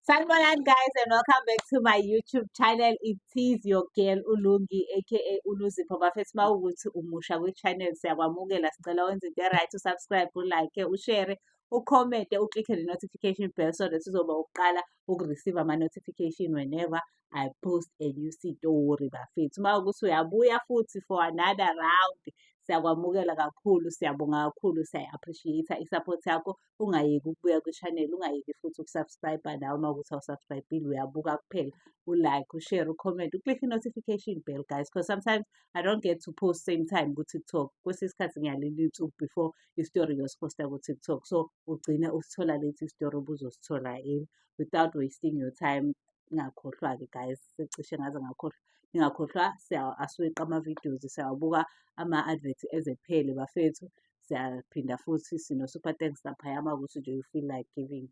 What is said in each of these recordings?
Sanibonani guys, and welcome back to my YouTube channel. It is your girl uLungi, aka uLuzipho. Bafethu, mawukuthi umusha kwi-channel, siyakwamukela. Sicela wenze into right, usubscribe, ulike, ushare, ucommente, uclicke ne-notification bell so that uzoba uqala ukureceive ama-notification whenever I post a new story, bafethu. Mawukuthi uyabuya futhi for another round, siyakwamukela kakhulu, siyabonga kakhulu, siyayi-appreciate i-support yakho. Ungayeki ukubuya kwi-channel, ungayeki futhi ukusubscribe nawe uma kuwukuthi awusubscribe-ile, uyabuka kuphela. U-like, ushare, ucomment, uclick i-notification bell, guys, because sometimes I don't get to post same time ku-TikTok. Kwesinye isikhathi ngiyalinda iy'nsuku before isitori ngiyosiphosta ku-TikTok. So ugcine usithola late isitori obuzosithola yini. Without wasting your time, ningakhohlwa-ke guys, secishe ngaze ngakhohlwa. Ningakhohlwa, asiweqi ama-videos, siyawabuka ama-adverts ezephele, bafethu. Siyaphinda futhi sino-super thanks laphaya uma kuwukuthi nje you feel like giving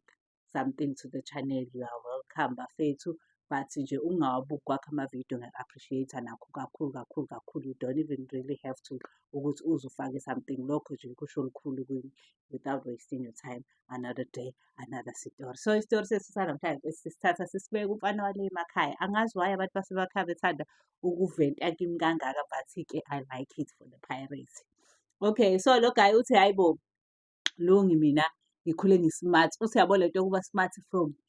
something to the channel, you are welcome, bafethu. But nje ungawabuki kwakho amavidiyo, ngiya-appreciate-a nakho kakhulu kakhulu kakhulu. You don't even really have to ukuthi uze ufake something, lokho nje kusho lukhulu kimi. Without wasting your time, another day, another story. So isitori sethu sanamhlanje sisithatha sisibeke umfana wale emakhaya. Angazi why abantu basemakhaya bethanda ukuventa kimi kangaka, but-ke I like it for the pirates. Okay, so lo guy uthi, "Hayi bo, Lungi, mina ngikhule ngi-smart." Uthi yabo lento yokuba smart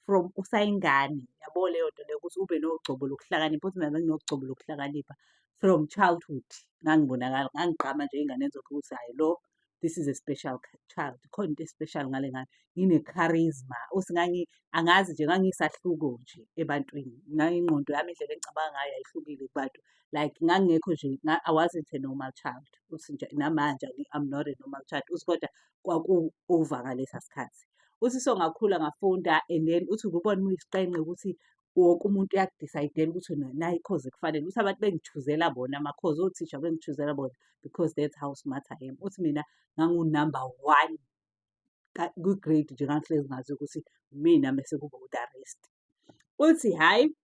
from usayingane, yabo leyo nto leyo ukuthi ube nogcobo lokuhlakanipha. Uthi mina benginogcobo lokuhlakanipha from childhood. Ngangibonakala, ngangigqama nje ey'nganeni zonke ukuthi hhayi lo, this is a special child. Khona into e-special ngale ngane. Ngine-charisma. Uthi angazi nje, ngangisahluko nje ebantwini. Ingqondo yami, indlela engicabanga ngayo yayihlukile kubantu. Like ngangingekho nje, I wasn't a normal child. Uthi nje namanje I'm not a normal child. Uthi kodwa kwaku-over ngalesa sikhathi. Uthi so ngakhula, ngafunda, and then uthi ubone uma uyisiqenqe ukuthi wonke umuntu uyaku-decide-ela ukuthi wena nayi i-course ekufanele. Uthi abantu bengi-choose-ela bona ama-course, othisha bengi-choose-ela bona because that's how smart I am. Uthi mina ngangiwu-number one kwi-grade nje, ngangihlezi ngazi ukuthi mina mese kuba the rest. Uthi hhayi,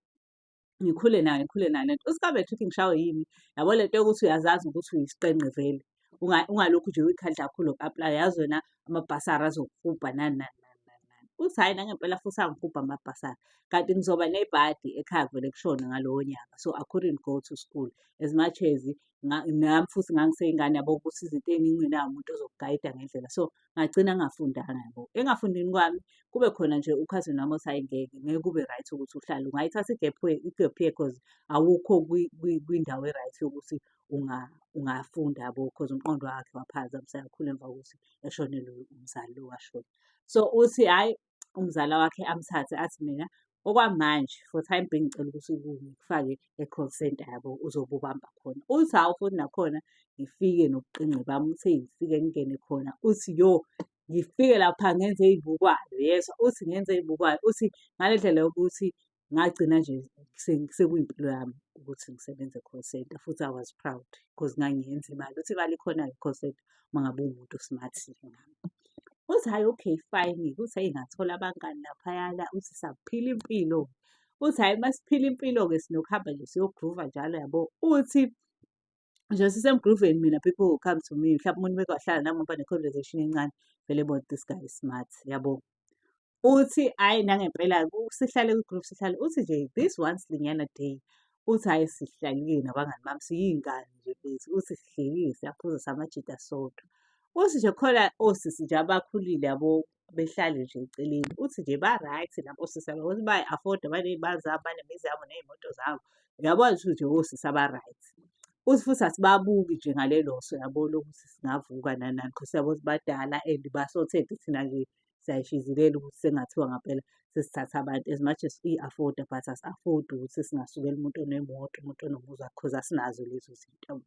ngikhule nayo, ngikhule nayo lento. Uthi ka-matric ngishawe yini? Yabo lento yokuthi uyazazi ukuthi uyisiqenqe vele. Ungalokhu nje uyikhandla kakhulu uku-apply-a, yazi wena amabhasari azokuhubha, nani nani nani nani nani. Uthi hhayi, nangempela futhi angihubha amabhasari. Kanti ngizoba nebhadi ekhaya kuvele kushone ngalowo nyaka. So I couldn't go to school as much as nami futhi ngangiseyingane, yabo, ukuthi izinto ey'ningi ungenawo umuntu ozokugayida ngendlela. So ngagcina ngingafundanga, yabo. Engafundini kwami kube khona nje ukhazini wami othi hhayi ngeke, ngeke kube right ukuthi uhlale. Ungayithatha i-gap year cause awukho kwindawo e-right yokuthi ungafunda, yabo, cause umqondo wakhe waphazamiseka kakhulu emva kokuthi eshonelwe umzali lo washona. So uthi hhayi, umzala wakhe amthathe athi, "Mina okwamanje for time being ngicela ukuthi ngikufake e-call centre, yabo, uzobe ubamba khona." Uthi hawu, futhi nakhona ngifike nobuqinqi bami. Uthi ngifike ngingene khona, uthi yo, ngifike lapha ngenze ey'bukwayo, yezwa, uthi ngenze ey'bukwayo. Uthi ngale ndlela yokuthi ngagcina nje sekuyimpilo yami ukuthi ngisebenze e-call centre, futhi I was proud because ngangiyenza imali. Uthi imali ikhona-ke e-call centre uma ngabe uwumuntu o-smart njengami. Uthi hhayi, okay, fine-ke. Uthi hheyi, ngathola abangani laphayana. Uthi saphila impilo. Uthi hhayi, masiphila impilo-ke sinokuhamba nje siyo-groove-a njalo, yabo. Uthi nje sisemgrooveni mina, people will come to me. Mhlawumbe umuntu meke wahlala nami ngoba ne-conversation encane, vele ebone this guy is smart, yabo. Uthi hhayi, nangempela sihlale kwi-group sihlale. Uthi nje this one silinyana day, uthi hhayi, sihlalile nabangani bami, siyiy'ngane nje bethu. Uthi sihleli siyaphuza, samajita sodwa. Uthi nje khona osisi nje abakhulile, yabo, behlale nje eceleni. Uthi nje ba-right labo sisi laba, ukuthi bayi-afford-a, baney'mali zabo, banemizi yabo ney'moto zabo. Uyabona ukuthi nje osisi aba-right. Uthi futhi asibabuki nje ngalelo so, yabo, lokuthi singavuka nani nani cause siyabona ukuthi badala and ba-sorted, thina nje siyayishizilela ukuthi sekungathiwa ngampela sesithatha abantu as much as si-afford-a, but asi-afford-i ukuthi singasukela umuntu onemoto, umuntu onomuzi wakhe, cause asinazo lezo zinto, yabo.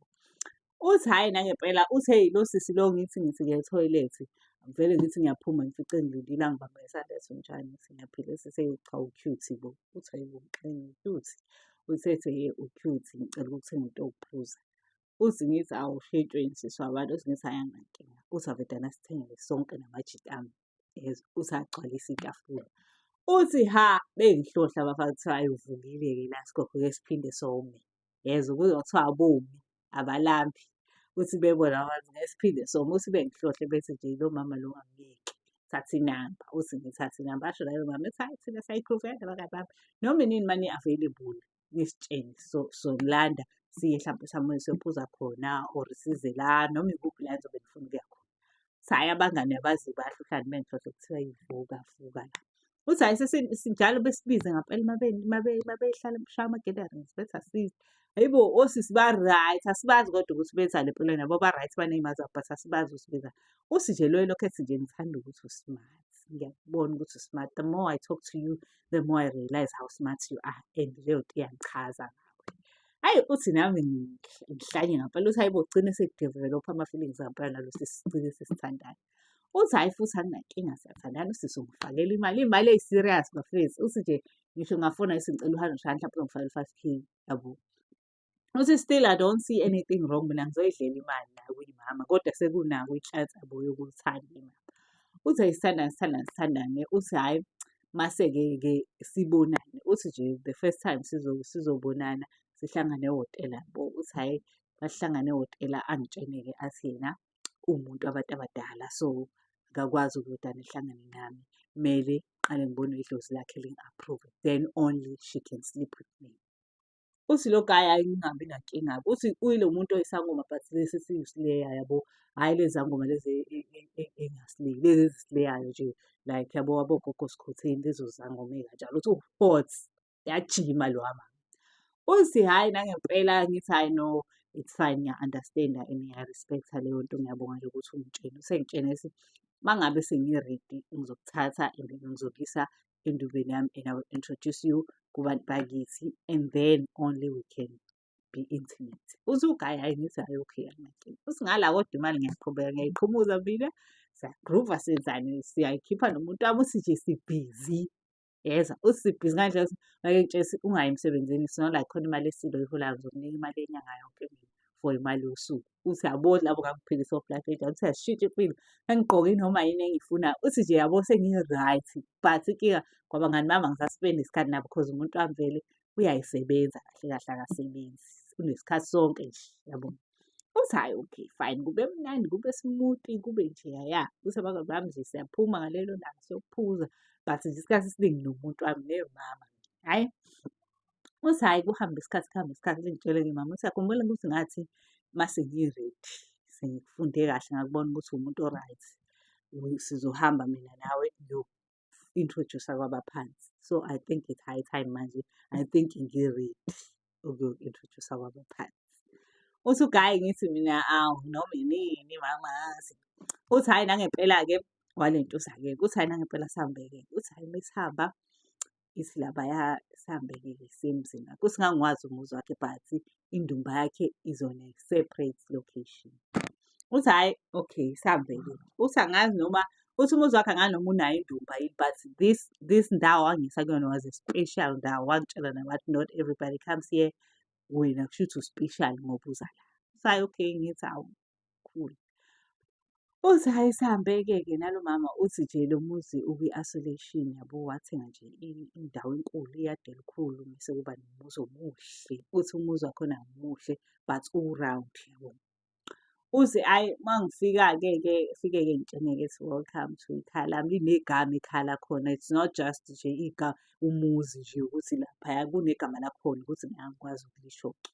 Uthi hhayi, nangempela, uthi hheyi, lo sisi lo, ngithi ngiya ethoyilethi, ngivele ngithi ngiyaphuma, ngifice engilindile, angibambe ngesandla, ethi, "Unjani?" Ngithi, "Ngiyaphila." Ethi, "Cha, u-cute bo." Uthi, "Hayi bo, ngi-cute?" Uthi ethi, "Hhe, u-cute, ngicela ukuthenga into yokuphuza." Uthi ngithi, "Awushintshweni sisi wabantu." Uthi ngithi, "Hhayi, anginankinga." Uthi avedane asithengele sonke namajita ami. Yezwa, uthi agcwalise itafula. Uthi ha, bengihlohla abafana, kuthiwa hhayi, uvukile-ke la sigogo, ke siphinde some. Yezwa, kuze kuthiwa abomi abalambi. Uthi bebona abantu ngeke siphinde some. Uthi bengihlohle bethi nje lo mama lo angiyeki. Thatha inamba, uthi ngithathe inamba. Asho naye umama ethi, hhayi thina siyayi-groove-ela abangani bami. Noma inini mani-available nisitshele sonilanda siye hlampe somewhere siyophuza khona or size la noma ikuphi la enizobe nifuna ukuya khona. Uthi hhayi abangani uyabazi bayahluhlana bengihlohle kuthiwa vuka vuka la. Uthi hhayi njalo besibize ngampela uma behlala beshaya ama-gatherings bethi asize. Hhayi bo, osisi ba-right, asibazi kodwa ukuthi benzani empilweni yabo ba-right baney'mali zabo but asibazi ukuthi benzani. Uthi nje lo elokhu ethi nje ngithanda ukuthi u-smart, ngiyakubona ukuthi u-smart. The more I talk to you, the more I realise how smart you are and leyo nto iyangichaza ngawe. Hhayi uthi nami ngihlanye ngampela uthi hhayi bo kugcine seku-develop-a ama-feelings ngampela nalo sisi sigcine sesithandana. Uthi hhayi futhi anginankinga siyathandana usisi ungifakela imali, iy'mali ey'serious bafethu. Uthi nje ngisho ngingafona ngithi ngicela u-hundred rand mhlampe uzongifakela u-five K yabo. Uthi still I don't see anything wrong mina ngizoyidlela imali la kuyimama kodwa sekunako inhlansi yabo yokuthanda imali. Uthi hhayi sithandane sithandane sithandane uthi hhayi mase-ke ke sibonane. Uthi nje the first time sizobonana sihlangane ehhotela yabo. Uthi hhayi masihlangana ehhotela angitshene-ke athi yena uwumuntu wabantu abadala so akakwazi ukudane ehlangane nami. Kumele ngiqale ngibone idlozi lakhe lingi-approve then only she can sleep with me. Uthi lo guy hhayi ngingabi nankinga-ke. Uthi uyilo muntu oyisangoma but lesi esiyi-slayer yabo, hhayi lezi zangoma lezi ey'nga-slay-i, lezi ezi-slay-ayo nje like yabo abogogo Skhotheni lezo zangoma ey'kanjalo. Uthi u-hot, uyajima lowa mama. Uthi hhayi nangempela ngithi hhayi no it's fine ngiya-understand-a and ngiya-respect-a leyo nto ngiyabonga nje ukuthi ungitshene. Usengitshena ethi uma ngabe sengi-ready ngizokuthatha and ngizokuyisa endumbeni yami and I will introduce you kubantu bakithi and then only we can be intimate. Uthi u-guy hhayi ngithi hhayi okay anginankinga. Uthi ngala kodwa imali ngiyaqhubeka ngiyayiqhumuza mina, siya-groove-a senzani siyayikhipha nomuntu wami uthi nje sibhizi. Yezwa, uthi sibhizi ngale ndlela yokuthi make ngitshela ukuthi ungayi emsebenzini it's not like khona imali esile oyiholayo ngizokunika imali yenyanga yonke mina for imali yosuku. Uthi yabo lapho ngangiphila i-soft life enjalo. Uthi yashintsha impilo sengigqoke noma yini engiyifunayo. Uthi nje yabo sengi-right but inkinga kwabangani bami angisa-spend-i isikhathi nabo cause umuntu wami vele uyayisebenza kahle kahle akasebenzi. Unesikhathi sonke nje yabo. Uthi hhayi okay fine kube mnandi kube smooth kube njeyaya. Uthi abangani bami nje siyaphuma ngalelo langa siyophuza but nje isikhathi esiningi nomuntu wami nemama. Hhayi, uthi hhayi kuhambe isikhathi kuhambe isikhathi lingitshele-ke mama uthi uyakhumbula ukuthi ngathi mase ngi-ready sengikufunde kahle ngakubona ukuthi uwumuntu o-right sizohamba mina nawe ngiyoku-introduce-a kwabaphansi. So I think it's high time manje, I think ngi-ready ukuyoku-introduce-a kwabaphansi. Uthi u-guy ngithi mina awu noma inini mama ngazi. Uthi hhayi nangempela-ke walentuza-ke, uthi hhayi nangempela sihambe-ke. Uthi hhayi mesihamba ithi labaya sihambe-ke siye emzini wakhe. Uthi ngangiwazi umuzi wakhe but indumba yakhe is on a separate location. Uthi hhayi okay sihambe-ke. Uthi angazi noma, uthi umuzi wakhe angazi noma unayo indumba yini but this ndawo angiyisa kuyona was a special ndawo. Wangitshela naye wathi not everybody comes here, wena kushuthi u-special ngoba uza la. Uthi hhayi okay ngithi hawu cool. Uthi hhayi sihambe-ke ke nalo mama uthi nje lo muzi ukwi-isolation yabo wathenga nje indawo enkulu, iyadi elikhulu mese kuba nomuzi omuhle. Uthi umuzi wakhona muhle but u-round yabo. Uthi hhayi uma ngifika-ke ke fike-ke ngitshene-ke ethi welcome to ikhaya lami. Linegama ikhaya lakhona, it's not just nje umuzi nje ukuthi laphaya kunegama lakhona ukuthi ngeke ngikwazi ukulisho-ke.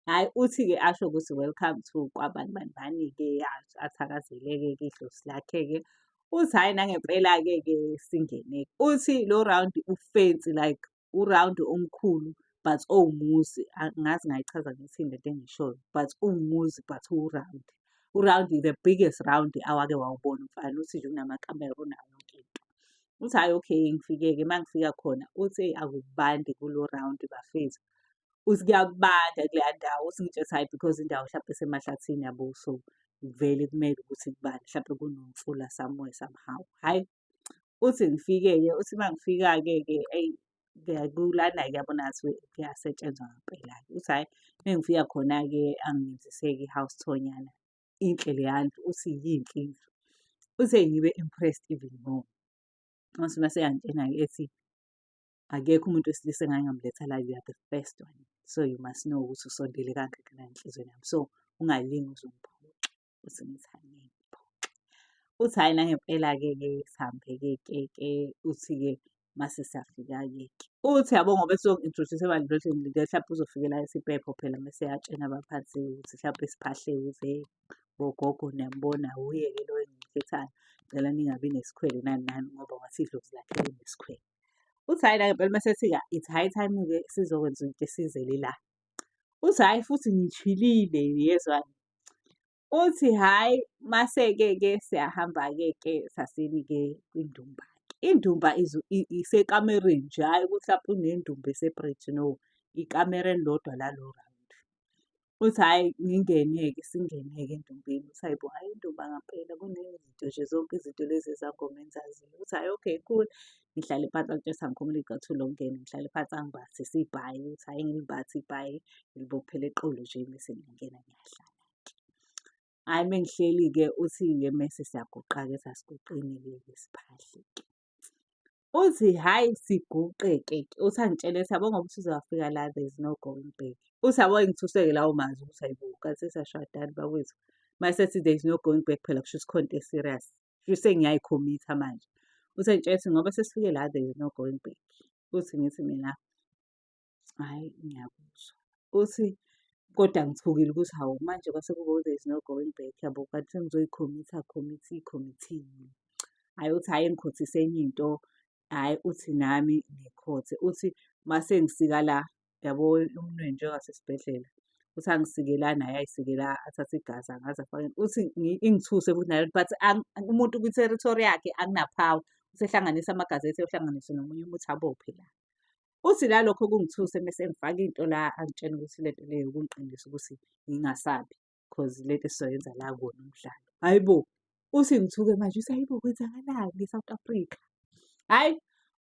Hhayi uthi-ke asho ukuthi welcome to kwabani bani bani-ke athakazeleke-ke idlozi lakhe-ke. Uthi hhayi nangempela-ke ke singene. Uthi lo round u-fancy like u-round omkhulu but owumuzi. Angazi ngingayichaza ngithini lento engiyishoyo but uwumuzi but u-round. U-round the biggest round awake wawubona umfana. Uthi nje unamakamera unayo yonke into. Uthi hhayi okay ngifike-ke uma ngifika khona uthi akubandi kulo round bafethu. Uthi kuyabanda kuleya ndawo. Uthi ngitshela ukuthi hhayi because indawo hlampe isemahlathini yabo so vele kumele ukuthi kubande hlampe kunomfula somewhere somehow. Hhayi, uthi ngifike-ke uthi uma ngifika-ke ke eyi kulana-ke uyabona ngathi kuyasetshenzwa ngempela-ke. Uthi hhayi uma ngifika khona-ke angenzise-ke i-house tour nyana. Inhle leya ndlu, uthi yinhle indlu. Uthe ngibe impressed even more. Uthi mase eyangitshena-ke ethi akekho umuntu wesilisa engake ngamletha la, you are the first one. So you must know ukuthi usondele kangakanani enhliziyweni yami. So ungalingi uze ungiphoxe. Uthi ngithi angeke ngikuphoxe. Uthi hhayi nangempela-ke ke sihambe-ke ke ke uthi-ke mase siyafika-ke ke. Uthi yabo ngoba esezongi-introduce ebandleni ngilinde hlampe uzofikela isipepho phela mese eyatshena abaphansi ukuthi hlampe siphahle ukuthi hheyi bogogo niyambona wuye-ke lo engimkhethayo. Ngicela ningabi nesikhwele nani nani ngoba wathi idlozi lakhe linesikhwele. Uthi hhayi nangempela mase ethi-ke it's high time-ke sizokwenza into esizele la. Uthi hhayi futhi ngishilile yezwa-ke. Uthi hhayi mase-ke ke siyahamba-ke ke sasini-ke kwindumba-ke. Indumba isekamereni nje hhayi ukuthi hlampe unendumba e-separate no, ikamero elilodwa lalo round. Uthi hhayi ngingene-ke singene-ke endumbeni. Uthi hhayi bo hhayi indumba ngampela kunezinto nje zonke izinto lezi ezangoma engizaziyo. Uthi hhayi okay cool. Ngihlale phansi angitshela angikhumule iy'cathulo ngingene ngihlale phansi angimbathise ibhayi. Uthi hhayi ngilimbathe ibhayi ngilibophele eqolo nje mese ngiyangena ngiyahlala. Hhayi mengihleli-ke uthi-ke mese siyaguqa-ke sasiguqeni-ke siphahle-ke. Uthi hhayi siguqe-ke uthi angitshele ethi yabo ngoba usuze wafika la there is no going back. Uthi yabo ngithuse-ke lawo mazwi ukuthi hayi bo kanti sesiyashadani bakwethu. Mayesethi there is no going back phela kusho ukuthi khona into e-serious. Kusho sengiyayikhomitha manje. Uthi engitshela ukuthi ngoba sesifike la there is no going back. Uthi ngithi mina hhayi ngiyakuzwa. Uthi kodwa ngithukile ukuthi hawu manje kwase kube there is no going back yabo kanti sengizoyikhomitha khomithi khomithi. Hhayi uthi hhayi engikhothise enye into, hhayi uthi nami ngikhothe. Uthi mase ngisika la yabo umunwe nje ongasesibhedlela. Uthi angisike la naye ayisike la athathe igazi angaze afake. Uthi ingithuse futhi nayo but umuntu kwi-territory yakhe angina-power. Uthi ehlanganise amagazi ethu ehlanganise nomunye umuthi abophe la. Uthi la lokho kungithuse mese engifaka into la angitshena ukuthi lento leyo ukungiqinisa ukuthi ngingasabi cause lento esizoyenza la akuwona umdlalo. Hhayi bo, uthi ngithuke manje uthi hhayi bo kwenzakalani e-South Africa. Hhayi,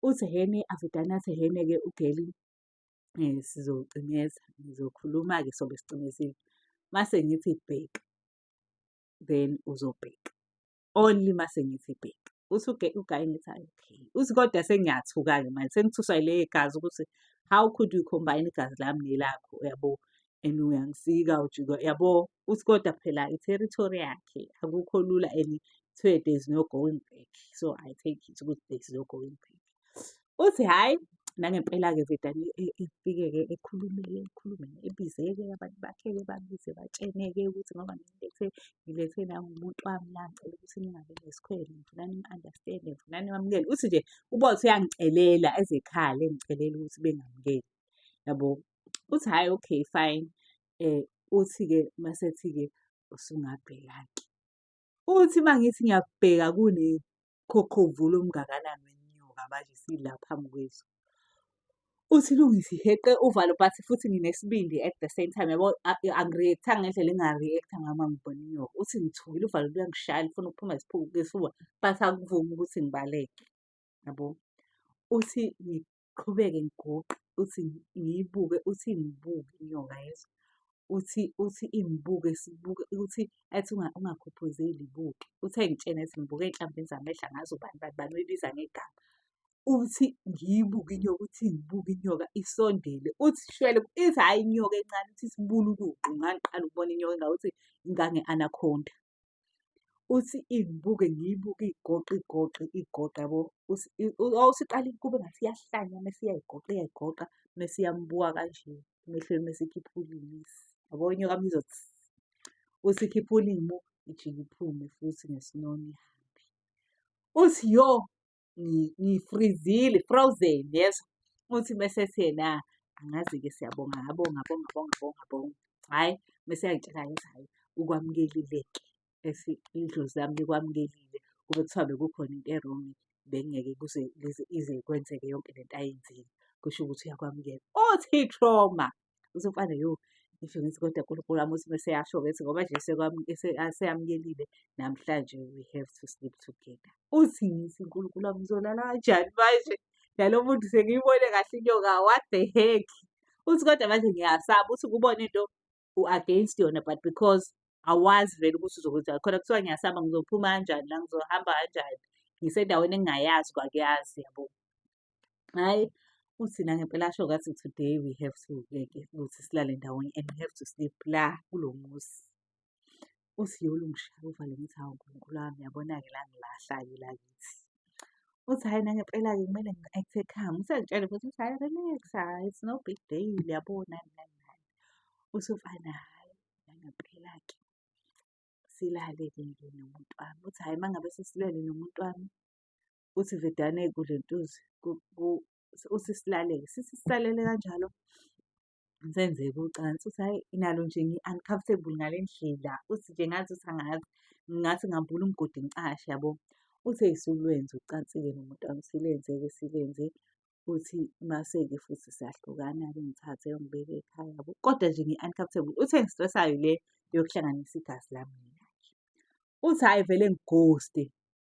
uthi hhene avedane athi hhene-ke ugeli sizocimeza ngizokhuluma-ke sobe sicimezile. Mase ngithi bheka, then uzobheka. Only mase ngithi bheka. Uthi ugayi ngithi hhayi okay. Uthi kodwa sengiyathuka-ke manje sengithuswa yile yegazi ukuthi how could you combine igazi lami nelakho uyabo and uyangisika ujika yabo. Uthi kodwa phela i-territory yakhe akukho lula and kuthiwe there is no going back. So I take it ukuthi there is no going back. Uthi hhayi nangempela-ke vedane efike-ke ekhulume-ke ekhulume ebize-ke abantu bakhe-ke babize batshene-ke ukuthi ngoba ngilethe ngilethe nangu umuntu wami la ngicela ukuthi ningabi nesikhwele ngifuna nimu-understand-e ngifuna nimamukele. Uthi nje uBotha uyangicelela ezekhala engicelela ukuthi bengamukeli yabo. Uthi hhayi okay fine uthi-ke masethi-ke usungabheka-ke. Uthi uma ngithi ngiyabheka kunekhokhovu lomngakanani wenyoka manje sila phambi kwethu. Uthi Lungisa iheqe uvalo but futhi nginesibindi at the same time yabo angi-react-anga ngendlela enginga-react-a ngayo uma ngibona inyoka. Uthi ngithukile uvalo luyangishaya lufuna ukuphuma ngesifuba but akuvumi ukuthi ngibaleke yabo. Uthi ngiqhubeke ngiguqe uthi ngiyibuke uthi ingibuke inyoka yezwa. Uthi uthi ingibuke sibuke uthi athi ungakhuphuzeli ibuke. Uthi engitshena ethi ngibuke ey'nhlamvini zamehlo angazi ubani bani bani uyibiza ngegama. Uthi ngiyibuke inyoka uthi ngibuke inyoka isondele uthi shwele ithi hhayi inyoka encane uthi isibulukuqu ngangiqala ukubona inyoka engaka uthi ingange-anaconda. Uthi ingibuke ngiyibuke igoqe igoqe igoqe yabo. Uthi usiqala kube ngathi iyahlanya mese iyayigoqa iyayigoqa mese iyambuka kanje emehlweni mese ikhipha ulimi. Yabo inyoka uma izothi uthi ikhipha ulimi ijike iphume futhi ngesinono ihambe. Uthi yo ngifrizile, frozen yezwa. Uthi mese ethi yena angazi-ke siyabonga ngabonga bonga bonga bonga bonga. Hhayi mese eyangitshela-ke ukuthi hhayi ukwamukelile-ke ethi idlozi lami likwamukelile. Kube kuthiwa bekukhona into e-wrong bekungeke kuze ize kwenzeke yonke lento ayenzile. Kusho ukuthi uyakwamukela. Uthi i-trauma. Uthi umfana yo, ngisho ngithi kodwa Nkulunkulu wami uthi mese eyasho-ke ethi ngoba nje seyamukelile namhlanje we have to sleep together. Uthi ngithi Nkulunkulu wami ngizolala kanjani manje nalo muntu sengiyibone kahle inyoka what the heck. Uthi kodwa manje ngiyasaba uthi kubona into u-against yona but because awazi vele ukuthi uzokwenzani khona kuthiwa ngiyasaba ngizophuma kanjani la ngizohamba kanjani ngisendaweni engingayazi kwakuyazi yabo. Hhayi, uthi nangempela asho ngathi today we have to ukuthi silale ndawonye and we have to sleep la kulo muzi. Uthi yolo ngishaya uvalo ngithi hawu Nkulunkulu wami yabona-ke la ngilahla-ke la kithi. Uthi hhayi nangempela-ke kumele ngi-act-e calm. Usengitshela futhi ukuthi hhayi relax, hhayi it's no big deal yabo nani nani nani. Uthi umfana hhayi nangempela-ke silale-ke ke nomuntu wami. Uthi hhayi uma ngabe sesilele nomuntu wami, uthi vedane kulentuze uthi silale-ke. Sithi sisalele kanjalo senzeka ucansi. Uthi hhayi nalo nje ngi-uncomfortable ngale ndlela. Uthi nje ngathi uthi angazi ngathi ngambula umgodi ngicashe yabo. Uthi eyi sulwenze ucansi-ke nomuntu wami silenze-ke silenze. Uthi mase-ke futhi siyahlukana-ke ngithathe ungibeke ekhaya yabo. Kodwa nje ngi-uncomfortable. Uthi engi-stress-ayo le yokuhlanganisa igazi lami nelakhe. Uthi hhayi vele ngi-ghost-e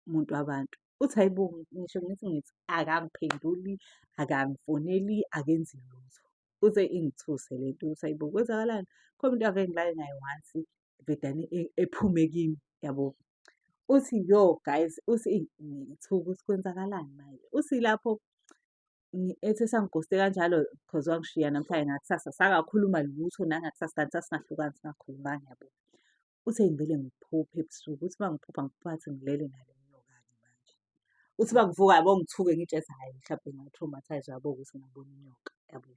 umuntu wabantu. Uthi hhayi bo ngisho ngithi ngithi akangiphenduli, akangifoneli, akenzi lutho. Uze ingithuse le nto ukuthi hayi bo kwenzakalani? Khona umuntu ave ngilale naye once vedane ephume kimi yabo. Uthi yo guys, uthi ngithuka ukuthi kwenzakalani manje. Uthi lapho ethi esangi-ghost-e kanjalo cause wangishiya namhlanje ngakusasa sangakhuluma lutho nangakusasa kanti sasingahlukani singakhulumanga yabo. Uthi ngivele ngiphuphe ebusuku, uthi uma ngiphupha ngiphupha ngathi ngilele nale nyoka-ke manje. Uthi uma ngivuka yabo ngithuke ngitshela hhayi mhlampe nga-traumatise yabo ukuthi ngabona inyoka yabo.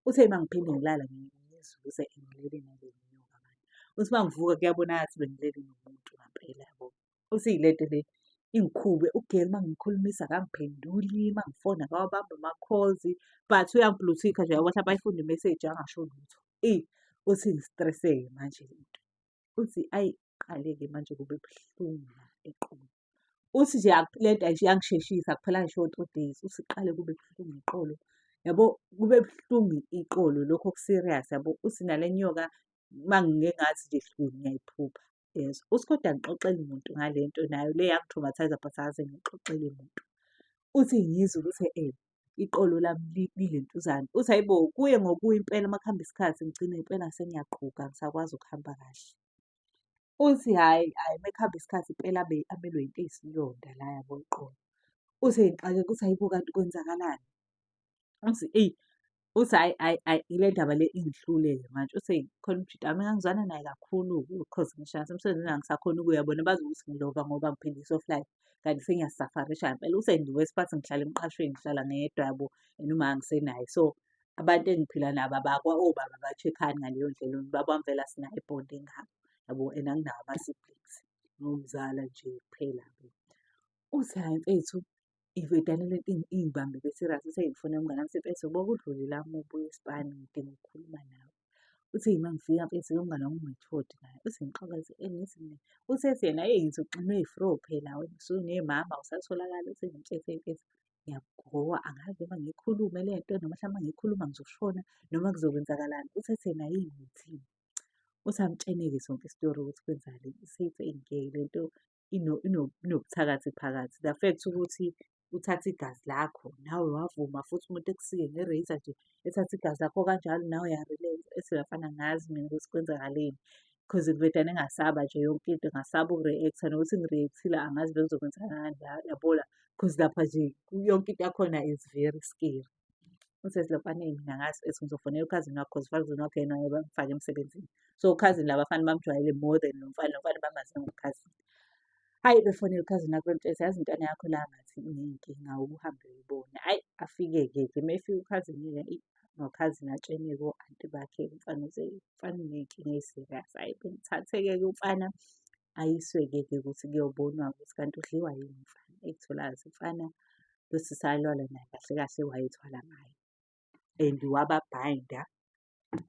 Uthe uma ngiphinde ngilala ngizwe ukuthi ngilele nale nyoka manje. Uthi uma ngivuka kuyabonakala ukuthi bengilele nomuntu ngampela yabo. Uthi le nto le ingikhube u-girl uma ngimkhulumisa akangiphenduli, uma ngifona akawabambi ama-calls, but uyangi-blue tick-a nje yabo mhlampe ayifunde imeseji angasho lutho. Eyi, uthi ngi-stress-eke manje le nto. Uthi ayi qale-ke manje kube buhlungu la eqolo. Uthi nje le nto nje yangisheshisa akuphelanga ngisho 3 days. Uthi qale kube buhlungu iqolo. Yabo kube buhlungu iqolo lokho oku-serious yabo. Uthi nale nyoka uma ngike ngathi nje hlu ngiyayiphupha yezwa. Uthi kodwa angixoxeli muntu ngale nto nayo le yangi-traumatise-a but akaze ngixoxele muntu. Uthi ngizwe ukuthi iqolo lami lilentuzane. Uthi hhayi bo kuye ngokuya impela uma kuhamba isikhathi ngigcine impela sengiyaqhuga angisakwazi ukuhamba kahle. Uthi hhayi hhayi uma kuhamba isikhathi impela amelwe into eyisilonda la yabo eqolo. Uthi ngixakeka ukuthi hhayi bo kanti kwenzakalani? Uthi eyi, uthi hhayi hhayi hhayi ile ndaba le ingihlule-ke manje. Uthi eyi khona umjita wami engangizwana naye kakhulu-ke cause ngisho nasemsebenzini angisakhoni ukuya bona bazi ukuthi ngilova ngoba ngiphila i-soft life kanti sengiyasafarisha ngempela. Uthi and worse part ngihlala emqashweni ngihlala ngedwa yabo and uma angisenaye. So abantu engiphila nabo obaba aba-check-ani ngaleyo ndlela ubaba wami vele asinayo i-bond engako yabo and anginawo ama-siblings ngomzala nje kuphela yabo. Uthi hhayi mfethu ivedane lento ingibambe serious. Uthi eyi ngifuna umngani wami mfethu uboke udlule la uma ubuya esipani ngidinga ukukhuluma nawe. Uthi uma ngifika mfethu umngani wami u-matured naye. Uthi ngixoxe ngithi mina, uthi ethi yena eyi ngithi uxinwe yi-fro phela wena usunemama awusatholakali. Uthi ngimtshele mfethu ngiyagowa angazi noma ngiyikhulume le nto noma mhlawumbe uma ngiyikhuluma ngizoshona noma kuzokwenzakalani. Uthi ethi yena yini ngithini? Uthi amtshene-ke sonke isitori ukuthi kwenzakaleni. Usethi eyi ngeke le nto inobuthakathi phakathi. The fact ukuthi uthathe igazi lakho nawe wavuma futhi umuntu ekusike nge-razor nje ethathe igazi lakho kanjalo nawe uya-relate. Ethi bafana angazi mina ukuthi kwenzakaleni cause ngivedane ngasaba nje yonke into ngasaba uku-react-a nokuthi ngi-react-ile angazi bekuzokwenzakalani yabo la cause lapha nje yonke into yakhona is very scary. Uthi ethi lo mfana eyi mina angazi ethi ngizofonela ukhazini wakho cause ukhazini wakhe yena bamfake emsebenzini. So ukhazini la bafana bamjwayele more than lo mfana, lo mfana bamazi ngokhazini. Hhayi befonela ukhazini wakhe bemtshela yazi intwana yakho la ngathi iney'nkinga uhambe uyoyibona. Hhayi afike-ke ke uma efika ukhazini-ke eyi nokhazini atshene-ke o-anti bakhe umfana umfana uney'nkinga eyi-serious. Hhayi bemthathe-ke ke umfana ayiswe-ke ke ukuthi kuyobonwa ukuthi kanti udliwa yini umfana. Eyi kutholakale ukuthi umfana lo sisi alala naye kahle kahle wayethwala ngaye and waba-bind-a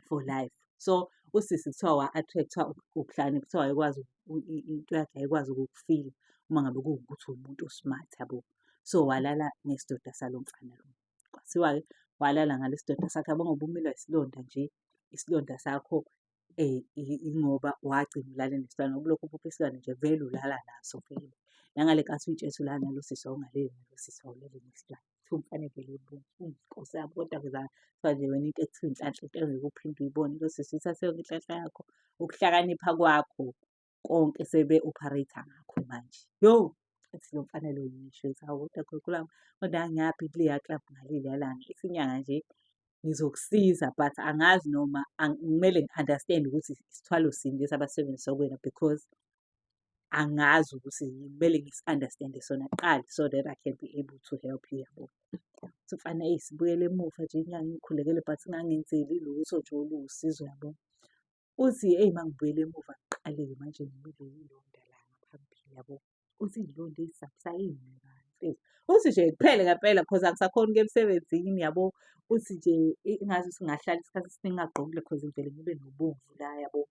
for life. So usisi kuthiwa wa-attract-wa ubuhlakani kuthiwa wayekwazi into yakhe yayikwazi ukukufila uma ngabe kuwukuthi uwumuntu o-smart yabo. So walala nesidoda salo mfana lo. Kwathiwa-ke walala ngalesi sidoda sakhe yabo ngoba umilwa isilonda nje, isilonda sakho ingoba wagcina ulale nesilwane ngoba ulokhu uphupha isilwane nje vele ulala naso vele. Nangale nkathi uy'tshela ukuthi ulala nalo sisi wawungalali nalo sisi wawulele nesilwane. Kuthiwa umfana evele ebuya, Nkosi yami kodwa kuthiwa nje wena into ekuthiwa inhlanhla into engeke uphinde uyibone. Lo sisi uyithathe yonke inhlanhla yakho, ukuhlakanipha kwakho konke sebe-operate-a ngakho manje. Yo, ethi lo mfana lo yisho ethi hawu kodwa Nkulunkulu wami, kodwa ngangiyaphi kuleya club ngaleliya langa. Ithi inyanga nje Ngizokusiza but angazi noma kumele ngi-understand-e ukuthi isithwalo sini lesi abasebenzisa kuwena because angazi ukuthi kumele ngisi-understand-e sona kuqala so that I can be able to help you, yabo. Uthi umfana eyi sibuyele emuva nje inyanga ingikhulekele but ingangenzeli lutho nje oluwusizo, yabo. Uthi eyi uma ngibuyela emuva ngiqale-ke manje ngimile iy'londa la ngaphambili, yabo. Uthi iy'londa ey'sabisayo. Uthi nje kuphele ngempela cause angisakhoni ukuya emsebenzini, yabo. Uthi nje engazuthi ngingahlala isikhathi esiningi ngingagqokile cause ngivele ngibe nobomvu la, yabo.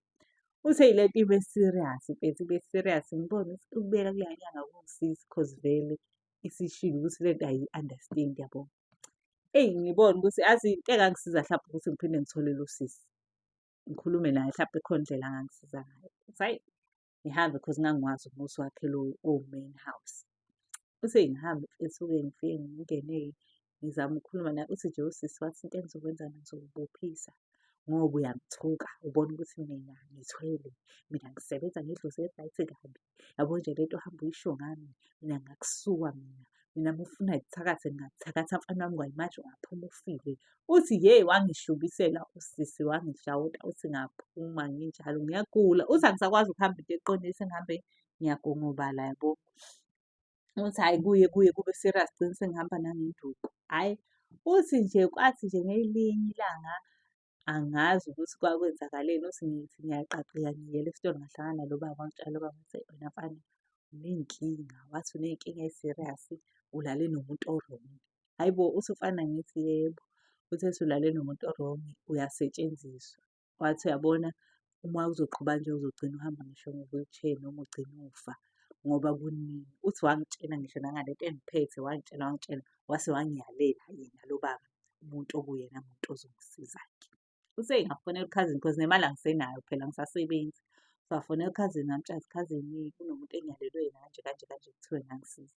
Uthi eyi lento ibe serious mfethu, ibe serious ngibone ukuthi ukubuyela kuleya nyanga akungisizi cause vele isishilo ukuthi lento ayiyi-understand-i, yabo. Eyi ngibone ukuthi yazi into engangisiza hlampe ukuthi ngiphinde ngithole lo sisi, ngikhulume naye hlampe khona indlela angangisiza ngayo. Uthi hhayi ngihambe cause ngangiwazi umuzi wakhe lo owu-main house. Uthi eyi ngihambe mfethu-ke ngifike ngingene-ke ngizama ukukhuluma naye. Uthi nje usisi wathi into engizokwenza ngizokubophisa ngoba uyangithuka ubona ukuthi mina ngithwele, mina ngisebenza ngedlozi eli-right kabi. Yabo nje lento ohamba uyisho ngami, mina ngingakusuka mina. Mina uma ufuna ngikuthakathe ngingakuthakatha mfana wami kwayimanje ungaphuma ufile. Uthi yeyi wangishubisela usisi wangishawuta, uthi ngaphuma nginjalo ngiyagula. Uthi angisakwazi ukuhamba into eqondile sengihambe ngiyagongobala, yabo. Uthi hhayi kuye kuye kube serious gcine sengihamba nangenduku. Hhayi, uthi nje kwathi nje ngelinye ilanga angazi ukuthi kwakwenzakaleni, uthi ngithi ngiyaqaqeka ngiyela esitolo ngahlangana nalo baba wangitshela lo baba wathi wena mfana uney'nkinga, wathi uney'nkinga ey'-serious ulale nomuntu o-wrong. Hhayi bo, uthi umfana ngithi yebo, uthi ethi ulale nomuntu o-wrong uyasetshenziswa. Wathi uyabona uma uzoqhuba kanje uzogcina uhamba ngisho nge-wheelchair noma ugcine ufa ngoba kuningi. Uthi wangitshela ngisho nangalento engiphethe wangitshela wangitshela wase wangiyalela yena lo baba umuntu okuyena muntu ozongisiza-ke. Uthe ngafonela ukhazini cause nemali angisenayo phela angisasebenzi. Ngafonela ukhazini ngamtshela ukuthi khazini kunomuntu engiyalelwe yena kanje kanje kanje kuthiwe engangisiza.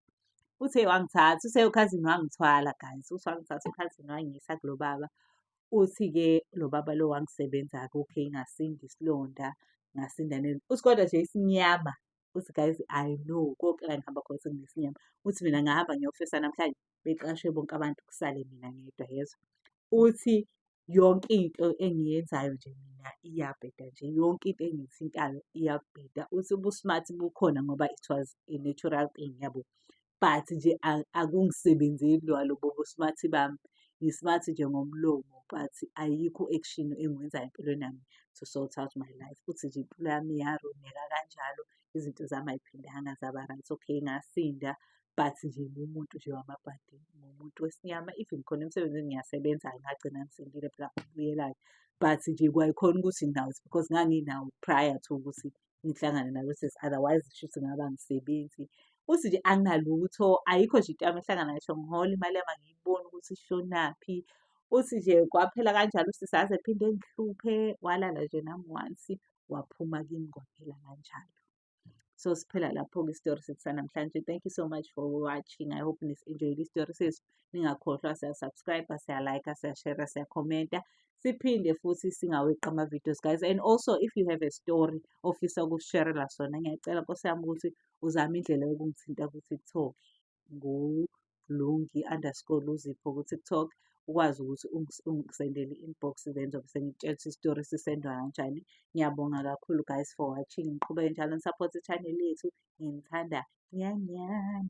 Uthe wangithatha, uthe ukhazini wangithwala guys, uthi wangithatha ukhazini wangiyisa kulo baba. Uthi-ke lo baba lo wangisebenza-ke okay ngasinda isilonda, ngasinda uthi kodwa nje isimnyama, uthi guys I know konke la engihamba khona sekunesimnyama. Uthi mina ngahamba ngiyofesa namhlanje beqashwe bonke abantu kusale mina ngedwa yezwa. Uthi yonke into engiyenzayo nje mina iyabheda nje, yonke into engiyithintayo iyabheda. Uthi ubu-smart bukhona ngoba it was a natural thing, yabo. But nje akungisebenzeli lobo bu-smart bami. Ngi-smart nje ngomlomo but ayikho action engiwenzayo empilweni yami to sort out my life. Uthi nje impilo yami yaruneka kanjalo, izinto zami ay'phindanga zaba right. Okay, ngasinda but nje ngiwumuntu nje wamabhadi, ngiwumuntu wesinyama. Even khona emsebenzini ngiyasebenza-ke ngagcina ngisindile phela ngabuyela-ke. But nje kwayikhona ukuthi nginawo because nganginawo prior to ukuthi ngihlangane nalo sisi, otherwise shuthi ngabe angisebenzi. Uthi nje anginalutho, ayikho nje into yami ehlangana ngisho ngihola imali yami angiyiboni ukuthi ishonaphi. Uthi nje kwaphela kanjalo usisi aze ephinde engihluphe, walala nje nami once waphuma kimi kwaphela kanjalo. So siphela lapho-ke isitori sethu sanamhlanje. Thank you so much for watching. I hope nis-enjoyile isitori sethu. Ningakhohlwa siya-subscribe, siya-like, siya-share, siya-commenta. Siphinde futhi singaweqi ama-videos guys. And also if you have a story ofisa ukusisharela sona, ngiyacela Nkosi yami ukuthi uzame indlela yokungithinta ku-TikTok ngu-Lungi_Luzipho ku-TikTok. Ukwazi ukuthi ungisendele i-inbox then ngizobe sengikutshela ukuthi isitori sisendwa kanjani. Ngiyabonga kakhulu guys for watching. Niqhubeke njalo ni-support i-channel yethu. Nginithanda nyanyane.